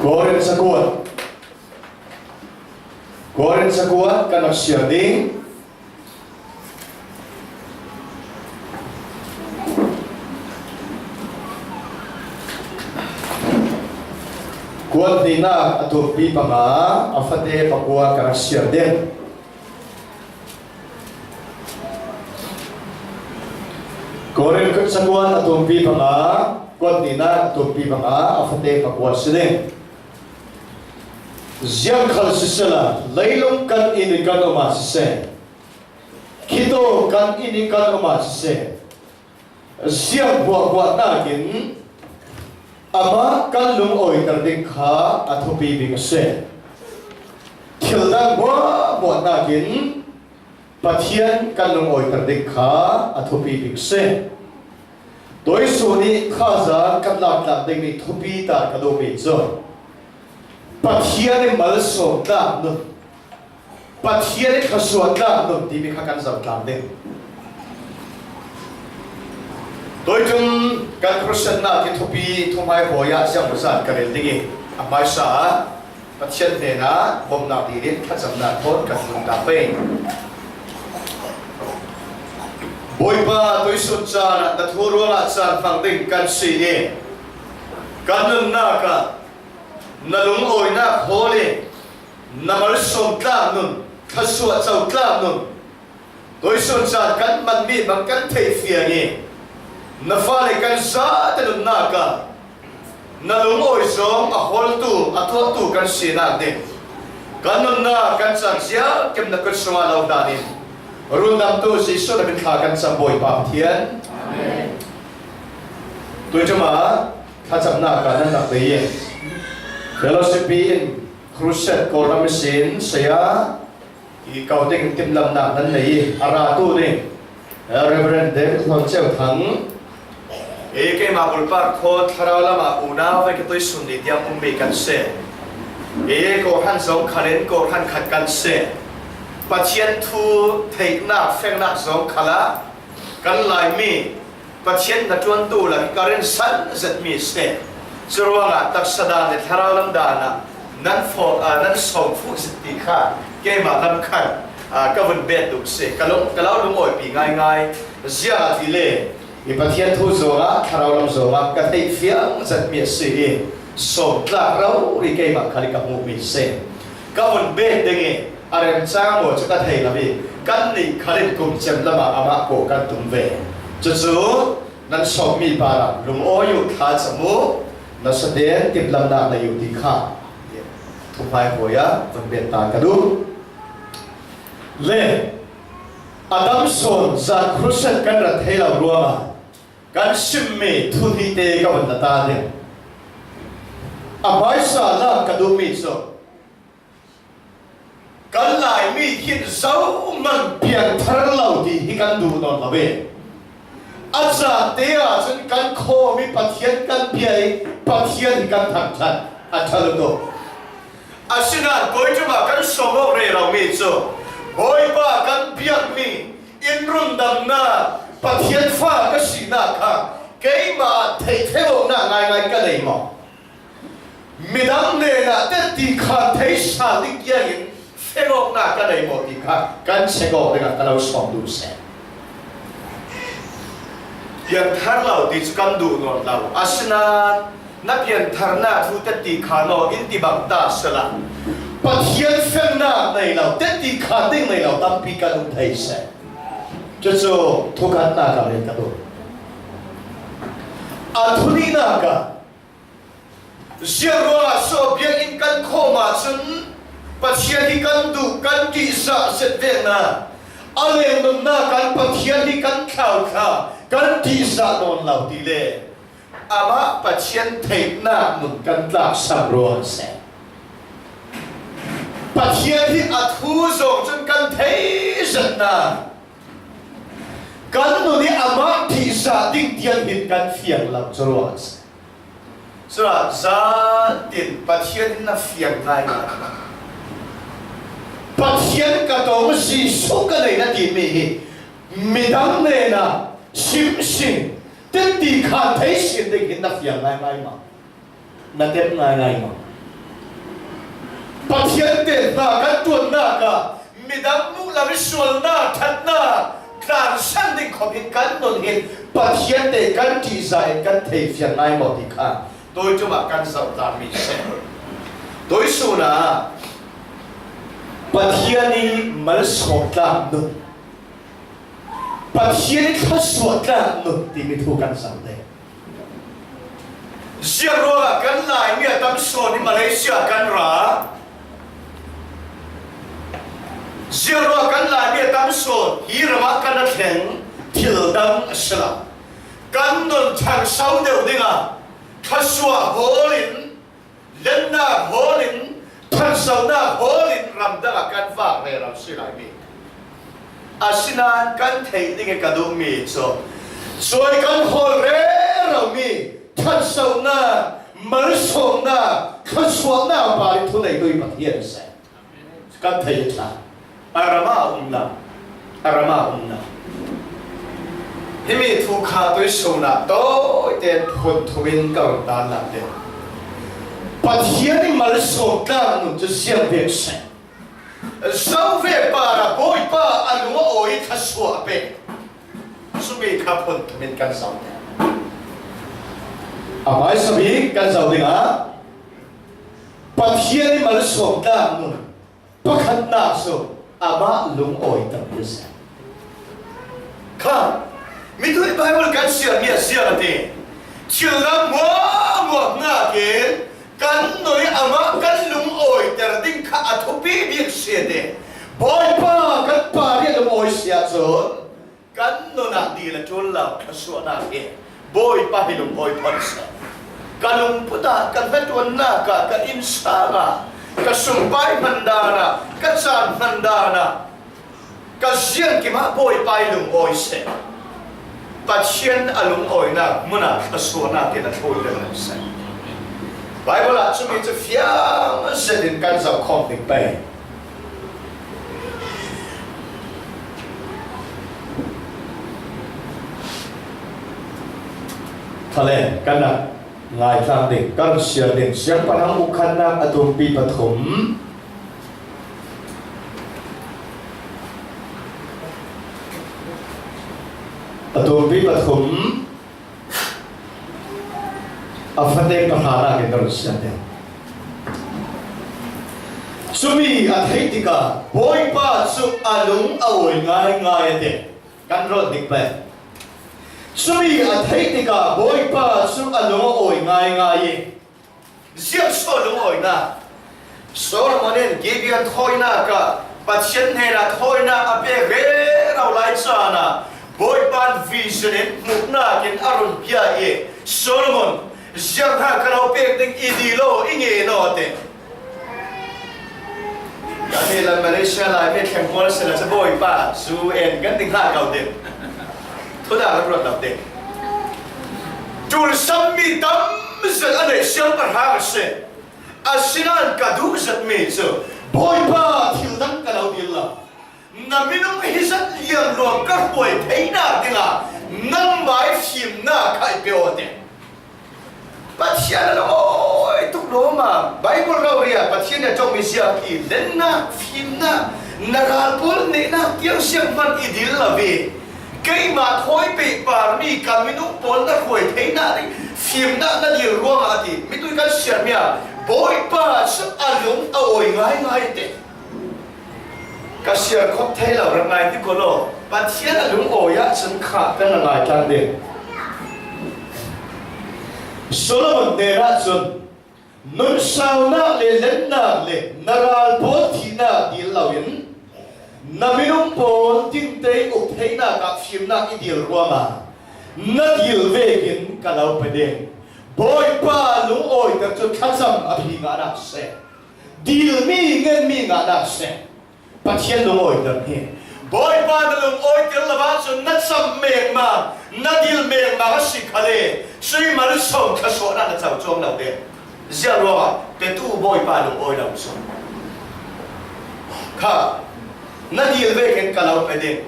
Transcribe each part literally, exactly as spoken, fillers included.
Korin cakuat, Korin cakuat kan rak siar ding. Kuat hnihnak a tumpi panga a fate pakua kan rak siar ding. Korin cakuat a tumpi panga, kuat hnihnak a tumpi panga a fate pakua si ding. Ziang khal siseh la, leilung kan inn i kan um ah siseh, khito kan inn i kan um ah siseh, ziang hmuahhmuah nakin amah kan lungawiter ding kha a thupi bik a si. Thil dang hmuahhmuah nakin Pathian kan lungawiter ding kha a thupi bik a si. Tuisun nih thazaang kan laktlak dingmi thupi ta ka duhmi cu Pathian i malsawm tlak nun, Pathian i thluasuah tlak nun timi kha kan zoh tlak ding. Tuiṭum kan khuaruahnak i thupi thuhmai hawi ah ziang zat ka rel ding i, a hmaisa ah Pathian hnenah bawmhnak dil in thlacamnak thawn kan tlung ta pei. Bawipa, tuisun caan ah na thu ruangah caan hmang ding kan si i, kan nunnak ah na lungawinak hawl i, na malsawm tlak nun, thluasuah co tlak nun, tuisun caan kan hmanmi bang kan theih fiang i, na fale kan zate nunnak ah na lungawi zong a hawltu, a tuahtu kan sinak ding, kan nunnak kan caan ziahkim na kut sungah lo dan in, rundamtu Jesuh na min thla kan cam Bawipa Pathian. Amen. Tuiṭum ah thlacamnak ah nan rak bei i, fellowship in Crusade Kawlram ihsin saya i ko ding timhlamhnak nan nei i, a ratu nih, eh, Reverend David Hlawn Ceu Thang, i keimah bulpak thawn thlarau lamah unau vei ka tuisun nih tiang ummi kan si. I kawhhran zong khal in kawhhran khat kan si. Pathian thu theihnak, fengnak zong khalah kan Laimi Pathian hnaṭuantu lak ka rinsan zetmi si. Curuangah taksa dan le thlarau lam dan ah nan fawk, aa, nan sawm fuh zet ti kha keimah lam khan, aa, ka vun bet duh si. Ka lung, ka lo lungawipih ngaingai. Ziangahtile i Pathian thu zongah, thlarau lam zongah ka theih fiang zetmi a si i, sawm tlak rori keimah khal i ka hmuhmi si. Ka vun bet ding i, a remcang maw cu ka thei lo i, kannih khal in kum cem lamah amah kawh kan tum ve. Cucu nan sawmmi parah lungawi uh, thlacam uh, nasa tein timhlamhnak nei uh ti kha thuhmai hawi ah vun bet ta ka duh. Le a dam sawn zat khuaruah kan rat thei lo ruangah kan simmi thu hnihte ka vun la ta ding. A hmaisa lak ka duhmi cu, kan Laimi hin zohman piangthar lo ti hi kan duh nawn lo i, a caan te ahcun kan khawm i Pathian kan bia i, Pathian hi kan thangṭhat, a ṭha lutuk. Asinain tuiṭum ah kan sawm awk reromi cu Bawipa kan biakmi in rundamnak Pathian fa ka sinak kha keimah ah theih fek awknak ngaingai ka nei maw? Midang hnenah tetti khan thei sal ding tiangin fek awknak ka nei maw ti kha kan check awk dingah ka lo sawm duh seh. Piangthar lo ti cu kan duh nawn lo. Asinain na piantharnak thu tetti khan aw in ti bang ta sehla, Pathian fengnak nei lo, tetti khan ding nei lo tampi kan um thei seh. Cucu thukhatnak ah rel ka duh. A thunihnak ah, ziang ruangah so biakinn kan khawm ahcun Pathian hi kan duh, kan ṭihzah zet vekna, a lengnunnak kan Pathian hi kan thlauthla, kan ṭihzah nawn lo ti le amah Pathian theihnak nun kan tlaksak ruang a si. Pathian hi a thu zong cun kan thei zetnak, kan nun i amah ṭihzah ding tiang hin kan fiang lo cu ruang a si. Cun zan tin Pathian in na fiang ngaingai. Pathian ka tong, Jesuh ka nei na timi hi midang hnenah sim sin, tetti khan thei sin ding hin na fiang ngaingai maw? Na tep ngaingai maw? Pathian te hna kan ṭuannak ah midang muh lam i sualnak, ṭhatnak tlansan ding khawp hin kan nun hin Pathian te kan ṭihzah in kan thei fiang ngai maw ti kha tuiṭum ah kan zoh tlanmi si. Tuisun ah Pathian i malsawm tlak nun, Pathian i thluasuah tlak nun timi thu kan zoh te. Ziang ruangah kan Laimi a tam sawn hi Malaysia kan ra? Ziang ruangah kan Laimi a tam sawn hi ramah kan a thleng? Thil dang a si lo. Kan nun ṭhangso deuh dingah thluasuah hawl in, lennak hawl in, ṭhangsonak hawl in ram dangah kan vak rero si lai mi. Asinain kan theih ding i ka duhmi cu, cuai kan hawl rero mi ṭhangsonak, malsawmnak, thluasuahnak par i thuneitu i Pathian a si. Kan thei a ṭha. A ram ah a um lo. A ram ah a um lo. Himi thu kha tuisun ah tawite phun thum in ka run dan lo te. Pathian i malsawm tlak nun cu ziang ve seh. Zo ve par ah Bawipa a lung a awi, thluasuah a pek. Cumi kha phun thum in kan zoh te. A hmaisa bik kan zoh dingah Pathian i malsawm tlak nun pakhatnak cu amah lungawiter hi a si. Kha, mituih Baibal kan siarmi a ziang a ti. Thil dang hmuahhmuah hnakin kan nun i amah kan lungawiter ding kha a thupi bik si a ti. Bawipa kan par i a lungawi si ahcun, kan nun ah dil a ṭul lo, thluasuahnak hi Bawipa hi lungawi phot seh. Ka lungput ah, ka hnaṭuannak ah, ka innsang ah, ka sumpai hman dan ah, ka caan hman dan ah, ka ziangkim ah Bawipa hi lungawi seh. Pathian a lungawinak hmun ah thluasuahnak in a thlul deuh lo seh. Baibal ah cumi cu fiang zetin kan zoh khawm ding pei. Thalen kan rak ngaitlang ding, kan siar ding, Siangpahrang ukhatnak a tumpi pathum, a tumpi pathum, a fate pahranak in ka run siat ding. Cumi a theih tikah Bawipa cu a lung a awi ngaingai a ti. Kan rawn dik pei. Cumi a theih tikah Bawipa cu a lung a awi ngaingai i, ziangso lungawinak? Solomon in Gibeon thawinak ah Pathian hnenah thawinak a pek rero lai caan ah Bawipa in vision in hmuhnak in a run pia i, Solomon, ziang hna ka lo pek ding i dil aw, i ngen aw, a ti. Kan hi lam Malaysia Laimi thleng pawl si lo cu Bawipa, zu en kan ti hna ko ding. Thudah kan ruat lo ding. Ṭulsammi tam zet a neih siangpahrang a si. Asinain ka duh zetmi cu Bawipa, thil dang ka lo dil lo. Na minung hi zat liam luang ka hruai theinak dingah nangmah i fimnak kha i pe aw, a ti. Pathian a lungawi tuk lawm a, Baibal rori ah Pathian a ṭongmi ziangti lennak, fimnak, na ral pawl neihnak tiang siangpahrang i dil lo i, keimah thawi pehparmi ka minung pawl na hruai theinak ding fimnak na dil ruangah, a ti. Mituih kan siarmi ah Bawipa cu a lung a awi ngaingai, a ti. Ka siar khawh thei lo, rak ngai ti ko law, Pathian a lungawi ahcun kha kan ngaitlang ding. Solomon hnenah cun, nun saunak le lennak le na ral pawl thihnak dil loin na minung pawl dingte uk theinak ah fimnak i dil ruangah na dil vekin ka lo pe ding. Bawipa lungawiter cu thlacam a phi ngahnak si. Dilmi ngenmi ngahnak si. Pathian lungawiter hi. Bawipa na lungawiter lo ahcun na cam mengmang, na dil mengmang a si khal i, cui malsawm thluasuahnak na co cuang lo ding. Ziah ruangah petu Bawipa lungawi lo cu kha na dil vekin ka lo pe ding.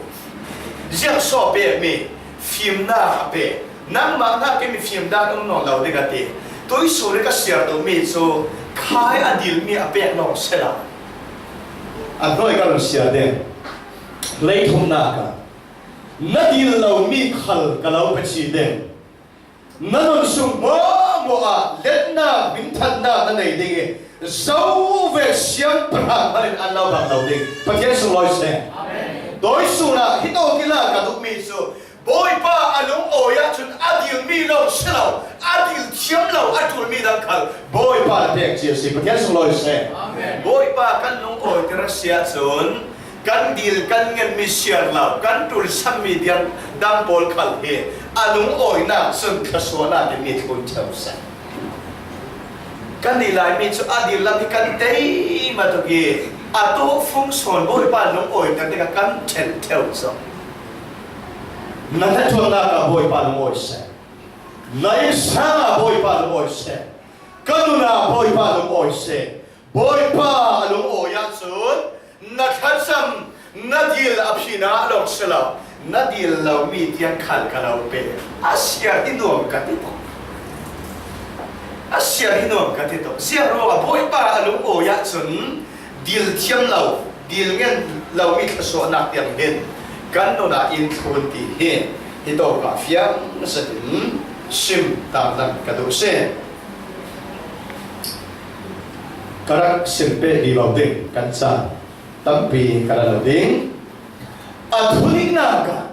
Ziah so pekmi fimnak a pek. Nangmah hnakin fimnak um nawn lo ding a ti. Tuisun ka siar duhmi cu khai a dilmi a pek lawng si lo. A hnuai ka run siar ding. Hleithumnak ah na dil lomi khal ka lo pe ci ding. Na nun sung hmuahhmuah ah letnak, hminthannak na nei ding i, zo vek siangpahrang hmanh in an lo bang lo ding. Pathian sunglawi seh. Amen. Tuisun ah hi tawk ila ka duhmi cu Bawipa a lungawi ahcun a dilmi lo si lo, a dil thiam lo, a ṭulmi dang khal Bawipa na pek ci a si. Pathian sunglawi seh. Amen. Bawipa kan lungawiter a si ahcun, kan dil kan ngenmi siar lo, kan ṭul sammi dang, dang pawl khal hi a lungawinak cun thluasuahnak in i thlun ṭheu seh. Kan i laimi cu a dil lam hi kan tei ma tuk i, a tawfung sawn Bawipa lungawiter tikah kan ṭhen ṭheu cu. Na hnaṭuannak ah Bawipa lungawi seh. Na innsang ah Bawipa lungawi seh. Ka nun ah Bawipa lungawi seh. Bawipa a lungawi ahcun na thlacam, na dil a phin ah lawng si lo, na dil lomi tiang khal ka lo pe. A siar hi nuam ka ti tuk. A siar hi nuam ka ti tuk. Ziah ruangah Bawipa a lungawi ahcun dil thiam lo, dil ngen lomi thluasuahnak tiang hin kan nun ah in thlun ti hi, hi tawk ah fiang zetin sim tanglang ka duh si. Ka rak sim peh vivo ding, kan caan tampi ka la lo ding. A thunihnak ah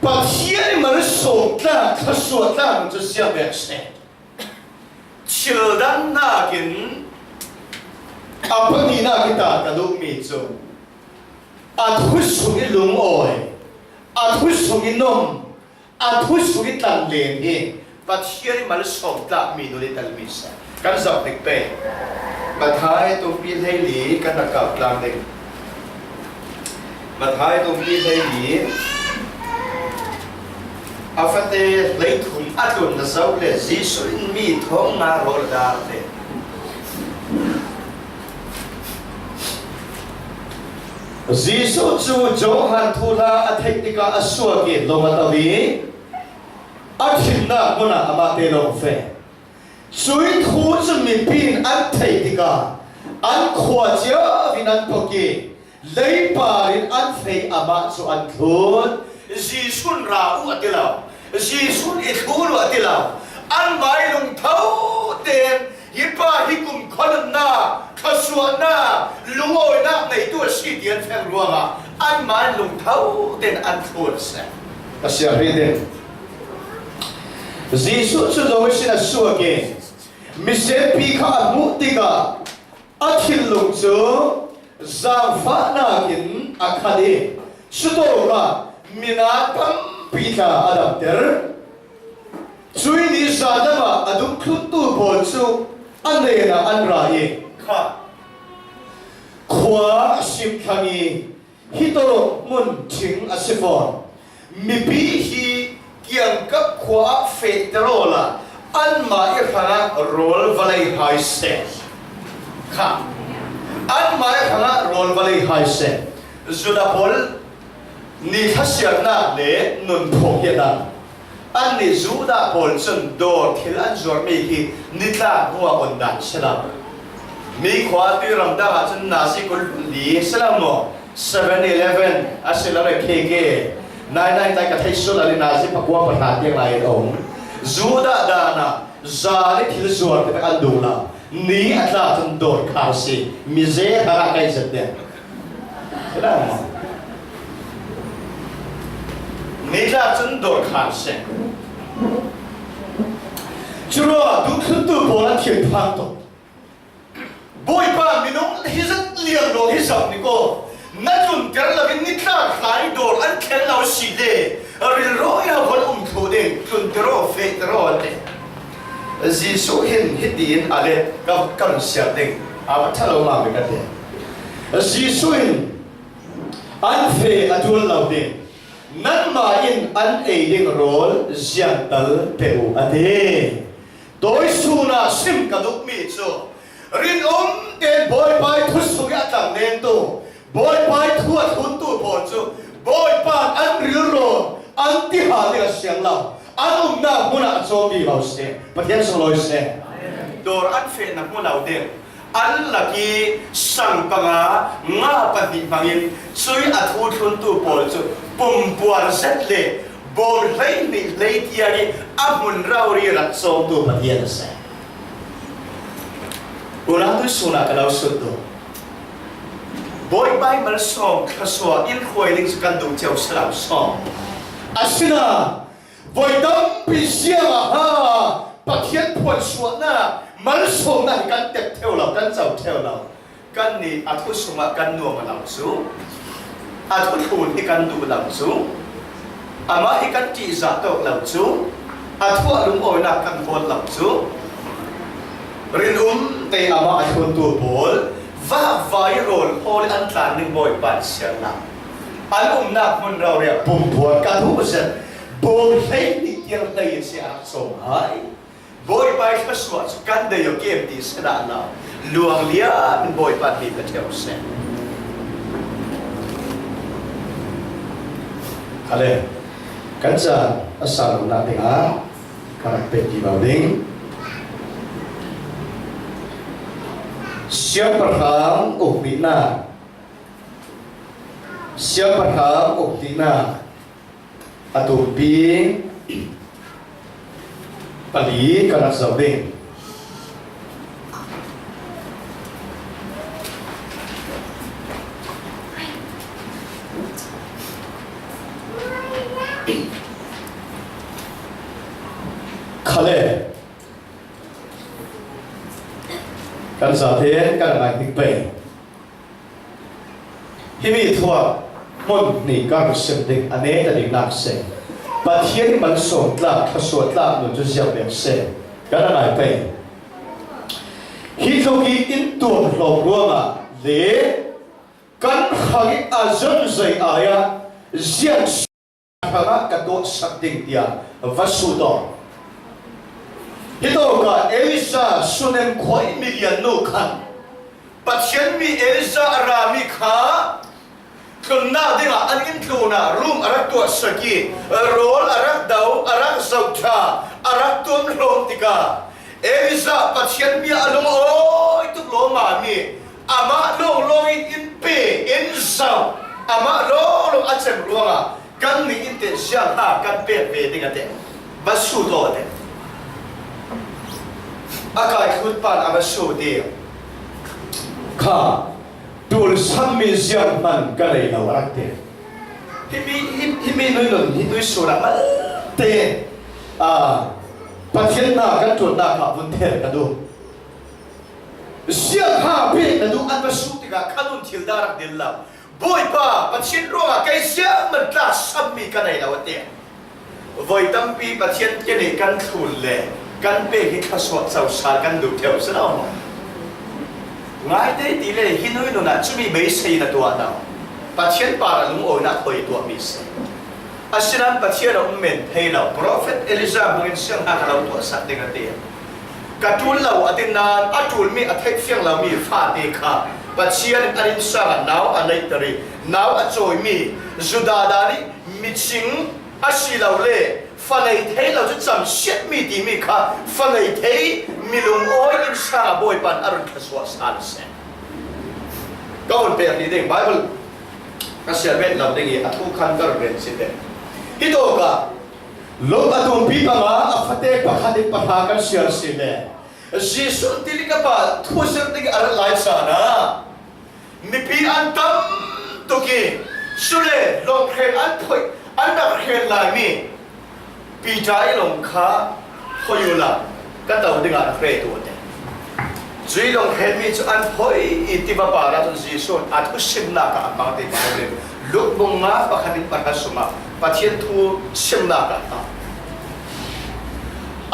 Pathian i malsawm tlak, thluasuah tlak cu ziah bek si. Thil dang hnakin a pahnihnak hi ta ka duhmi cu a thu sung i lungawi, a thu sung i nom, a thu sung i tlang len hi Pathian i malsawm tlakmi nun i telmi si. Kan zoh dik pei. Matthai tumpi hleili kan rak kau tlang ding. Matthai tumpi hleili a fate hleithum a tlun na zoh le Jesuh in mi thong nga rawl a dar te. Jesuh cu Johan thuhla a theih tikah a suak i lawng a to i a ṭhimnak hmun ah amah te lawng a feh. Cuih thu cu mipi in an theih tikah an khua cio in an pok i leipar in an feh, amah cu an thlun. Jesuh in ra u a ti lo, Jesuh in i thlun u a ti lo. Anmah i lungtho tein hi pa hi kumkhua nunnak, thluasuahnak, lungawinak neitu a si ti an fiang ruangah anmah in lungtho tein an thlun a si. Ka siar rih ding. Jesuh cu lawng ihsin a suak i misenpi kha a hmuh tikah a thinlung cu zaangfahnak in a khat i, cutawkah minat tampi tla a damter. Cuih ni zan lam ah a dungthluntu pawl cu a hnenah an ra i, kha, khua a sim thlang i, hi tawk hmun ṭhing a si fawn. Mipi hi kiangkap khua ah fehter awla anmah i hrangah rawl va lei hai seh. Kha. Anmah i hrangah rawl va lei hai seh. Judah pawl ni thlasiatnak le nunphung hi a dang. Annih Judah pawl cun dawr thil an zuarmi hi nitlak hnuah on dan si lo. Mi khua tuiram dang ahcun nazi kul li si lo maw? Seven Eleven a si lo le K K, nine nine tai ka theih sual ali nazi pakua pahra tiang lai a um. Judah dan ah zan i thil zuar te an duh lo. Ni a tla cun dawr khar si. Mize hrangah kai zet deng. Ni tla cun dawr khar si. Curuah dungthluntu pawl an thil phang tuk. Bawipa, minung hi zat liang lo hi zat ni ko. Na tlunter lo in nitlak hlai dawr an thleng lo si le, rilrawh in a von um thluh ding, tlunter aw, fehter aw, an ti. Jesuh hin hitiin a let ka, ka run siar ding. A va ṭha lo ma mi ka ti. Jesuh in an feh a ṭuan lo ding. Nanmah in an ei ding rawl ziangtal pe u, a ti. Tuisun ah sim ka duhmi cu rinum tein Bawipa i thu sung i a tlang nengtu, Bawipa i thu a thluntu pawl cu Bawipa an rilrawh an ti hal ding a siang lo. An umna hmunah a cawm vivo seh. Pathian sunglawi seh. Dawr an fehna hmu lo ding. An lak i sang panga nga pahnih hmangin cui a thu thluntu pawl cu pumpuar zet le bawm hleihnih hleitiang i a hmun rori rak cawmtu Pathian a si. Unau tuihsun ah ka lo sut duh. Bawipa i malsawm thluasuah in hruai ding cu kan duh cio si lo sawm. Asinain voi tampi siangah ha Pathian phuansuahnak malsawmnak hi kan tep ṭheu lo, kan co ṭheu lo. Kannih a thu sungah kan nuam a lo cu, a thu thlun hi kan duh lo cu, amah hi kan ṭihzah tawk lo cu, a thu ah lungawinak kan hawl lo cu, rinum te amah a thluntu pawl vakvai rawl hawl i an tlan ding Bawipa in siar lo. An umnak hmun rori ah pumpuar ka duh zet, bawm hleihnih tiang hlei a si a rak cawm hai. Bawipa i thluasuah cu kan dei aw kem ti si dah lo. Luang lian in Bawipa mi ka ṭheu seh. Khale, kan caan a sang lonak dingah ka rak pek vivo ding. Siangpahrang ukhnihnak. Siangpahrang ukhnihnak. A tumpi pali ka rak zoh ding. Khale, kan zaten kan ngai ding pei. Himi thu ah hmun hnih ka rak sim ding, a nek a dingnak si. Pathian i malsawm tlak, thluasuah tlak nun cu ziang bik si. Kan a ngai pei. Hi tluk i in tuam hlawm ruangah le kan khang i a zon zei ai ah ziang hrangah ka tuahsak ding, tiah va sut aw. Hitawkah Elijah Sunem khua i milian nu khan Pathian mi Elijah a rami kha tlunnak dingah an inn tlunah rum a rak tuahsak i rawl a rak do, a rak zohṭha, a rak tuam hlawm tikah Elijah Pathian mi a lungawi tuk lawmmam i amah lawnglawng in in pe, in zoh, amah lawnglawng a cem ruangah kannih in teh ziang ha kan pek ve ding a teh, va sut aw a teh. A kaithlut pan a va sut i kha ṭul sammi zianghman ka nei lo a rak ti. Himi, hi, himi nui nun, hi nui sun ah malte, aa, Pathian hna kan ṭuannak ah vun ther ka duh. Ziangha pek na duh an va sut tikah kha nun thil dah rak dil lo. Bawipa, Pathian ruangah kei zianghman tlak sammi ka nei lo a ti. Voi tampi Pathian ke nih kan thlun le kan pek hi thluasuah cosal kan duh ṭheu si lo maw? Ngai te ti le hi nui nun ah cumi beisei na tuah lo. Pathian parah lungawinak hoi tuahmi si. Asinain Pathian a um men thei lo. Profet Elijah hmangin siangha ka lo tuahsak ding a ti. Ka ṭul lo a ti nain a ṭulmi a theih fiang lomi fate kha Pathian in an inn sangah nau a neihter i nau a cawimi Judah dan i micing a si lo le fa nei thei lo cu camsiatmi timi kha fa nei thei mi lungawi inn sangah Bawipa in a run thluasuah sal a si. Ka hun pek ding Baibal ka siar bet lo ding i a thu khan ka run rel si te. Hitawkah Luk a tumpi panga a fate pakhat in pahra kan siar si le Jesuh tili ka pa thu zir ding a rat lai caan ah mipi an tam tuk i, cule lawnghren an phoih, an rak hren laimi Peter i lawng kha phoih uhla ka to dingah rak ret uh a ti. Cui lawngkhrenmi cu an phoih i tiva par ahcun Jesuh a thusimnak ah a hmang ti Baibal in Luk bung nga pakhat in pahra sungah Pathian thu simnak ah a hmang.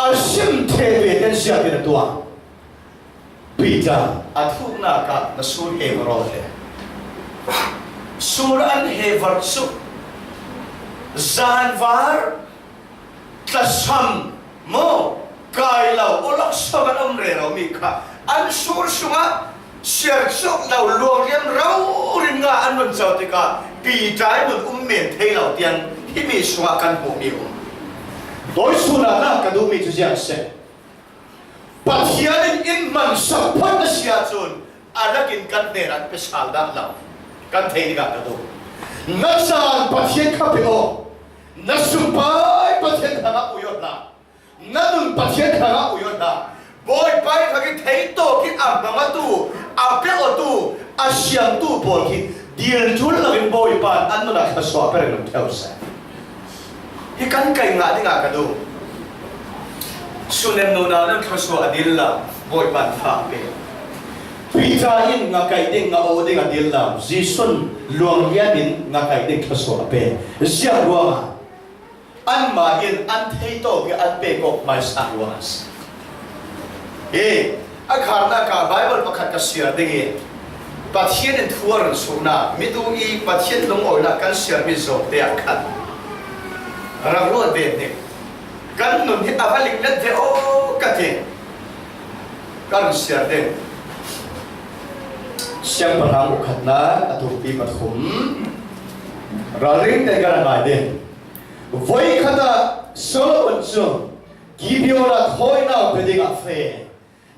A sim ṭheh ve ten ziangtin a tuah. Peter, a thuknak ah na sur he va rawl le. Sur an he var cu zanvar tlasam maw, kai lo, awlok so kan um rero mi kha an sur sungah siar cuk lo luang riam rori nga an run co tikah Peter i nun um men thei lo tiang himi sungah kan hmuhmi um. Tuisun ah lak ka duhmi cu ziah a si. Pathian in in hmansak phot a si ahcun a lakin kan hnenah an pe sal dah lo. Kan thei dingah ka duh. Na caan Pathian kha pe aw. Na sumpai Pathian hrangah ui aw hlah. Na nun Pathian hrangah ui aw hlah. Bawipa ih hrangih theitawk ih a hmang awtu, a pe awtu, a siamtu pawl khi dil ṭul loin Bawipa in an nun ah thluasuah a pe reng lo ṭheu seh. Hi kan kaih ngah dingah ka duh. Sunem nunau nih thluasuah a dil lo, Bawipa in fa a pe. Peter in ngakaih ding, nga aw ding a dil lo, Jesuh in luang liam in ngakaih ding thluasuah a pe. Ziang ruangah anmah in an theitawk ih an pek awk hmaisa ruangah a si. Hi a kharnak ah Baibal pakhat ka siar ding ih Pathian in thu a run suknak, mi duh ih Pathian lungawinak kan siarmi zawkte ah khan rak ruat ve hnik. Kan nun hi a va linglet ve aw ka ti. Ka run siar ding. Siangpahrang uk khatnak a tumpi pathum ralring tein ka ra ngai ding. Voikhat ah Solomon cu Gibeon ah thawinak pe dingah a feh.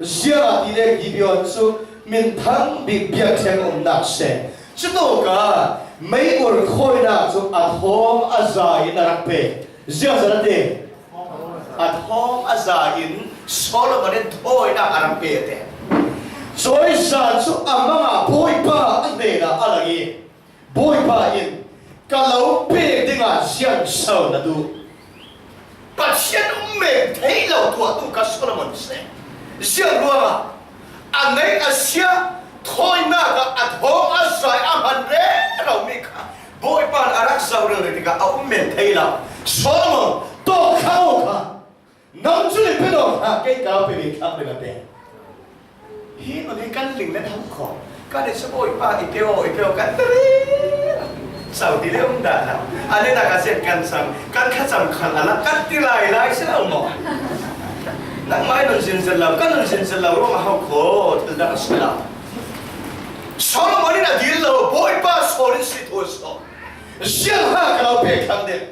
Ziangahtile Gibeon cu minthang bik biakṭheng a umnak a si. Cutawkah mei-ur thawinak cu a thawng a za in a rak pe. Ziangzat a ti? A thawng a za in Solomon in thawinak a rak pe a ti. Cawizan cu a mang ah Bawipa a hnenah a lang ih, Bawipa in ka lo pek dingah ziangso na duh? Pathian um men thei lo tuahtu kha Solomon si. Ziang ruangah a ngeih a sia thawinak ah a thawng a zai a hman rero mi kha Bawipa in a rak zoh ringring tikah a um men thei lo. Solomon, tawk kha aw kha. Nang cu i pe dawh hna, kei ka pe ve thlang ding a ti. Hi nun hi kan ling le hau kho. Kan i cu Bawipa i pe aw, i pe aw kan ti rih. Sau ti le um dah hna. A nenak a ziat kan cang, kan thlacam khal a lak kan ti lai lai si lo maw? Nangmah i nun zin zin lo, kan nun zin zin lo ruangah hau kho, thil dang a si lo. Solomon in a dil lo, Bawipa sawl in si thu a sawh. Ziang ha ka lo pek thlang ding.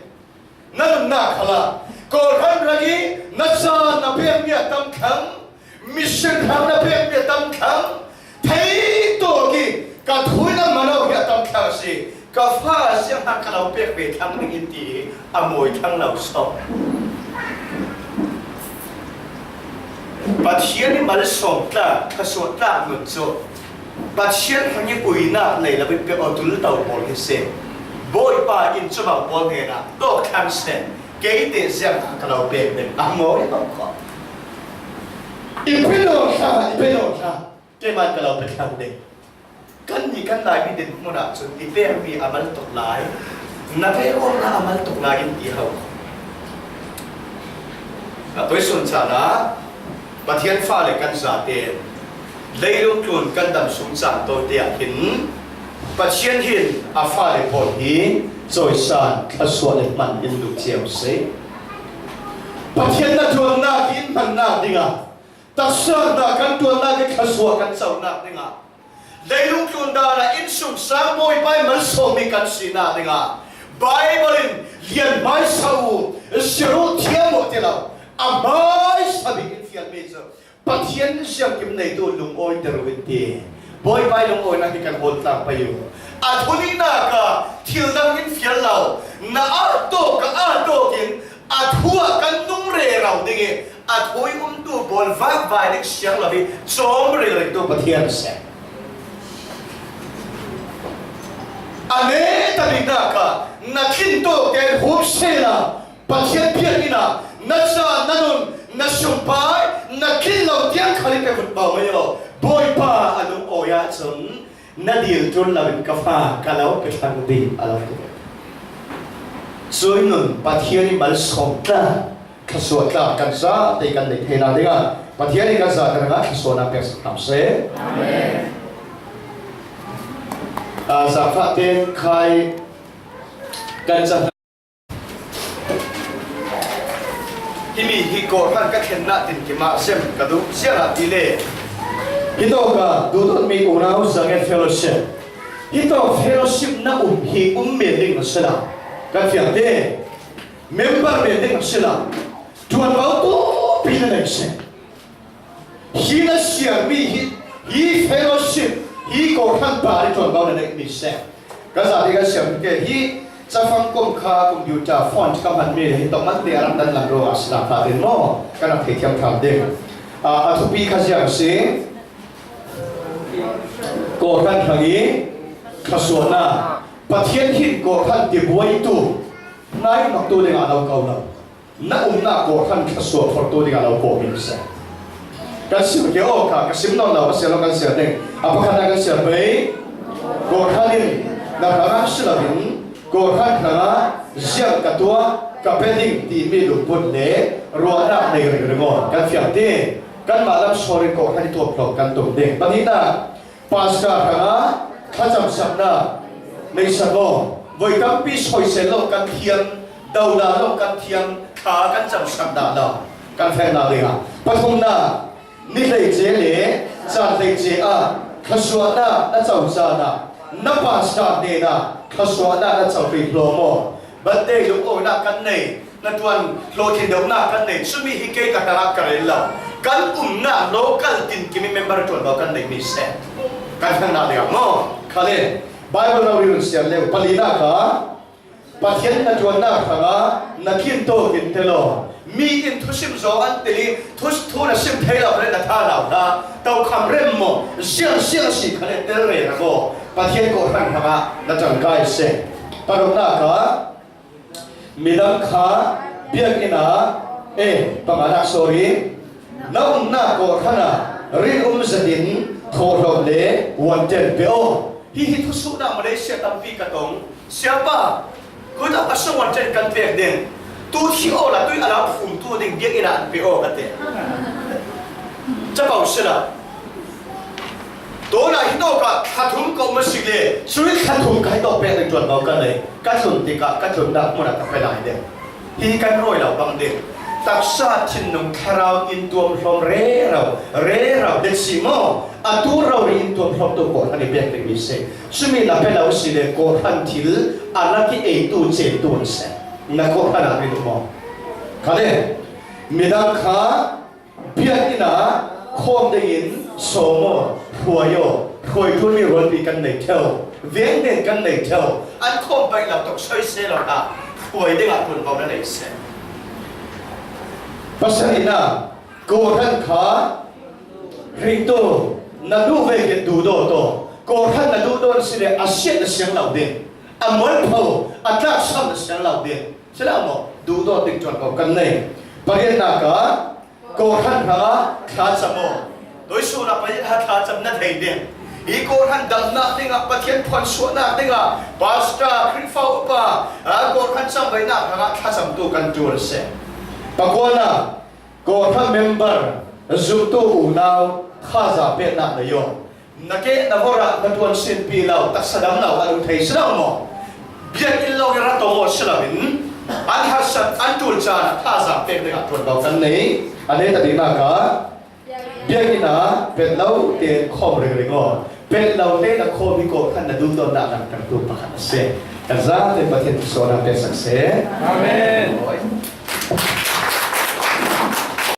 Na nunnak khalah Kawlram rak ih na caan na pekmi a tam thlang, mission hrang na pekmi a tam thlang, theitawk ih ka thu in a mano hi a tam thlang a si. Ka fa ziangha ka lo pek ve thlang ding in ti hi a mawi thlang lo so. Pathian ih malsawm tlak, thluasuah tlak nun cu Pathian hrangih uinak nei lo in pe aw tul to pawl hi si. Bawipa in cubang pawl hnenah tawk thlang seh, kei te ziangha ka lo pek ding a mawi lo kho. I pe nawn hlah, i pe nawn hlah, keimah ka lo pe thlang ding. Kannih kan Laimi dinhmun ah cun i pekmi a mal tuk lai, na pek awknak a mal tuk lai in ti ho. A tuisun caan ah Pathian fale kan zate leilung tlun kan dam sung caan tawite ah hin Pathian hin a fale pawl hi cawisan thluasuah le hman in duh cio a si. Pathian na ṭuannak hi in hmannak dingah, taksa hna kan ṭuannak ih thluasuah kan conak dingah, leilung tlun dan ah innsungsang Bawipa ih malsawmmi kan sinak dingah Baibal in lian hmaisa u, zir u, thiam u ti lo, a hmaisa bik in fialmi cu Pathian ziangkim neitu lungawiter u in ti. Bawipa ih lungawinak hi kan hawl tlang pei u. A thunihnak ah thil dang in fial lo, na ar tawk, ka ar tawk in a thu ah kan nung rero ding ih, a thu ih umtu pawl vakvai ding siang lo ih cawm ringringtu Pathian a si. A neta biknak ah na thlin tawk tein hum sehla Pathian biakinn ah na caan, na nun, na sumpai, na tlin lo tiang khal in pe vut bau mai aw. Bawipa a lungawi ahcun na dil ṭul loin ka fa ka lo pe thlang dih a lo ti. Cuih nun Pathian ih malsawm tlak, thluasuah tlak kan zate kan neih theinak dingah Pathian ih kan zate hrangah thluasuahnak pek sak hram seh. Amen. Ah, zaangfah tein khai kan cang. Himi hi kawhhran ka thlennak tinkim ah sem ka duh, ziangahtile hitawk ah duhdawtmi unau zangin fellowship, hitawk fellowship na um hi um men ding a si lo. Kan fiang te member men ding a si lo. Ṭuanvo tampi na nei seh. Hi na siam mi hi, hi fellowship, hi kawhhran bar hi ṭuanvo na nei mi seh. Ka zate ka siam ke hi, Cafang kom kha computer font ka hman mi hi tawh man te a rak dan lam ro a si nak kha ding maw? Ka rak thei thiam ṭhan ding. A, a thupi kha ziang si. Kawhhran hrang i thluasuahna, Pathian hin kawhhran tibuaitu, hnai maktu dingah lo ko lo. Na umna kawhhran thluasuah phortu dingah lo ko mi seh. Kan sim ke aw kha, ka sim nawn lo, ka sia lo kan sia ding. A pakhatna kan sia pei. Kawhhran in na hrangah si loin, kawhhran hrangah ziang ka tuah, ka pe ding timi lungput le ruahnak nei ringring aw. Kan fiang ti. Kanmah lam sual in kawhhran i tuamhlawm kan tum ding. Pahnihnak, pastor hrangah thlacamsakna nei sak aw. Voi tampi soisel lo kan thiam, dola lo kan thiam, thla kan camsak dah lo. Kan fehnak dingah. Pathumnak, ni hleice le caan hleice ah thluasuahnak na co caan ah, na pastor hnenah thluasuahnak na co rih hlawm aw. Birthday lungawinak kan nei, na ṭuan hlawhtling deuhnak kan nei, cumi hi kei ka hnangah ka rel lo. Kan umnak local tinkim i member ṭuanvo kan nei mi seh. Kan hnangnak dingah maw? Kha le, Bible rori run siar le, palinak kha, Pathian na ṭuannak hrangah na kin tawk in tel aw. Mi in thusim zaw an tel i, thu, thu na sim thei lo le na tha lo hna, tokham rem maw, ziang ziang si kha le tel rero aw. Pathian kawhhran hrangah na ṭangkai seh. Paruknak kha, midang kha biakinn ah, eh, panganak, sorry, na umnak kawhhran ah rinum zetin thawhlawm le wanten pe aw. Hihi thusuhnak Malaysia tampi ka tong. Siapa, kuta pasal wanten kan pek ding. Tu thi aw la, tui a la phum tu ding biakinn ah an pe aw ka ti. Capo si la. Tuna hi tawk ah thla thum ka um a si le, sui thla thum ka hi tawk pek ding ṭuanvo ka nei. Ka tlun tikah ka tlunnak hmun ah ka pe lai ding. Hi kan rawi lo bang ding. Taksa thinlung thlarau in tuamhlawm rero, rero ding si maw? Atu rori in tuamhlawmtu kawhhran i pek ding mi si. Sumi na pe lo si le kawhhran thil a na ki eitu cetu an si. Na kawhhran ah rin maw? Kha le, midang kha biakinn ah khawm dingin sawm aw, hruai aw, hruaitu mi rualpi kan nei ṭheu, veng nen kan nei ṭheu, an khawm paih lo tawk soi se lo hna, hruai dingah ṭuanvo na nei seh. Pasarihnak, kawhhran kha ringtu na duh vekin duhdawt aw, kawhhran na duhdawt si le a siat na siang lo ding, a mualpho, a tlaksam na siang lo ding. Si lo maw? Duhdawt ding ṭuanvo kan nei. Pariatnak ah kawhhran hrangah thlacam aw. Tuisun ah pariat ah thlacam na thei ding. Hi kawhhran damnak dingah, Pathian phuansuahnak dingah, pastor, Khrihfa upa, a, kawhhran cangvaihnak hrangah thlacamtu kan ṭul seh. Pakuanak, kawhhran member, zumtu unau, thazaang peknak na yawm. Na keh na vorh ah na ṭuan sinpi lo, taksa dam lo, a lung thei si lo maw? Biakinn lo i ra tong aw si loin, an harsat, an ṭul caan ah thazaang pek dingah ṭuanvo kan nei. A neta dihnak ah, biakinn ah pet lo te khawm ringring aw. Pet lo te na khawm hi kawhhran na duhdawtnak langhtertu pakhat a si. Kan zate Pathian thluasuahnak pek sak seh. Amen.